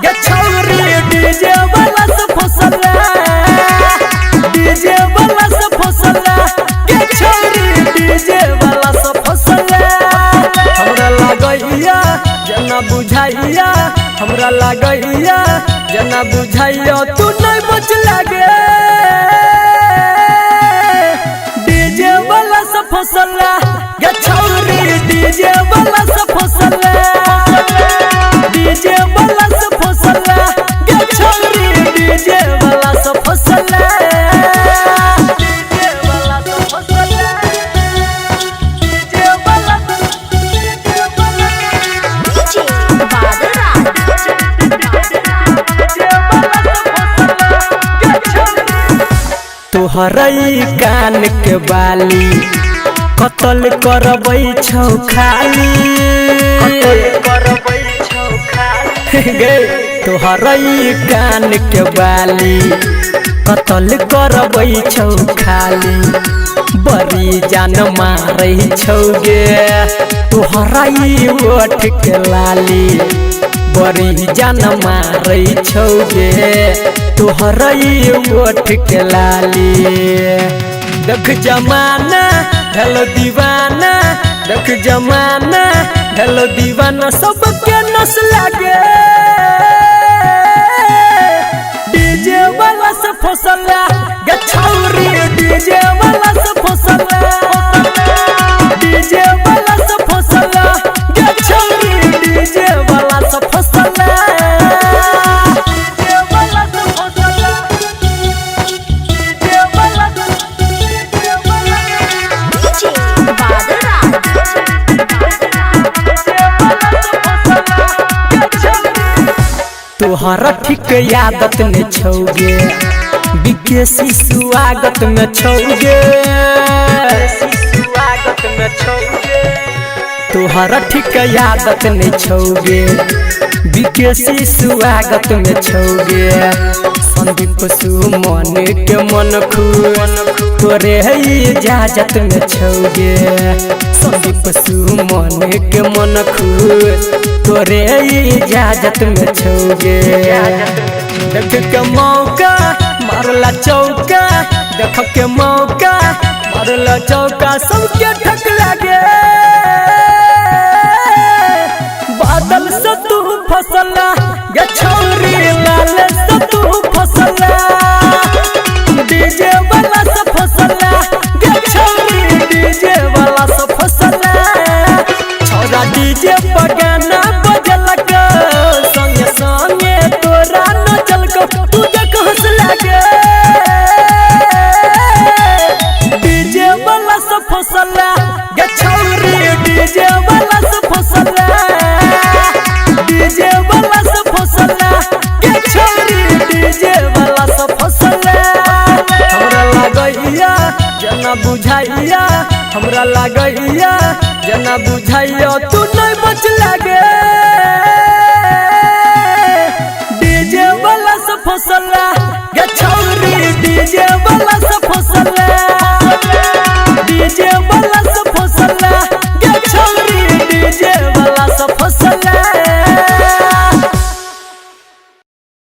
गे छौरी डीजे वाला से फसला, डीजे वाला से फसला गे छौरी डीजे वाला से फसला। हमरा लागैया जना बुझाइया, हमरा लागैया जना बुझाइया तू नहीं बच लागे। डीजे वाला से फसला गे छौरी डीजे वाला से फसला, डीजे वाला से फसला गे छौरी डीजे वाला से फसला, डीजे वाला से फसला, डीजे वाला, डीजे वाला, DJ Badal Raj. DJ वाला से फसला गे छौरी। तोहरई कान के बाली कतल करबै छौ खाली, कतल करबै छौ खाली गे। तोहरई कान के बाली कतल करबै छौ खाली, बड़ी जान मारै छौ गे। तोहरई ओठ के लाली बड़ी जान मारै छौ गे, तोहरई ओठ के लाली। देख जमाना हेलो दीवाना, देख जमाना हेलो दीवाना सबके नस लागे। डीजे वाला से फसला गे छौरी डीजे वाला से फसला, डीजे वाला से फसला गे छौरी डीजे वाला से फसला, डीजे वाला से फसला, डीजे वाला, डीजे वाला, DJ Badal Raj. DJ वाला से फसला गे छौरी। तोहरा ठीक आदत ने छौगे, विकेशी स्वागत में छौगे, स्वागत में छौगे। तोहरा ठीक आदत ने छौगे, विकेशी स्वागत में छौगे। संदीप सुमन के मन खुश तोरे इजाजत में छौगे, संदीप सुमन के मन खुश तोरे इजाजत में छौगे। देख के मौका मारला चौका, देख के मौका मारला चौका सबके ठक लागे। बादल से तू फसला गे छौरी लाल से तू फसला, डीजे वाला से फसला गे छौरी डीजे वाला से फसला। छोरा डीजे पर गाना बजलक संगे संगे तोरा नचलक तू देख हंस लागे। डीजे वाला से फसला गे छौरी डीजे वाला से फसला, डीजे वाला से फसला गे छौरी डीजे वाला से फसला। हमरा लागैया जना बुझाइया, हमरा लागैया जना बुझाइया तू नहीं बच लागे। डीजे वाला से फसला गे छौरी डीजे वाला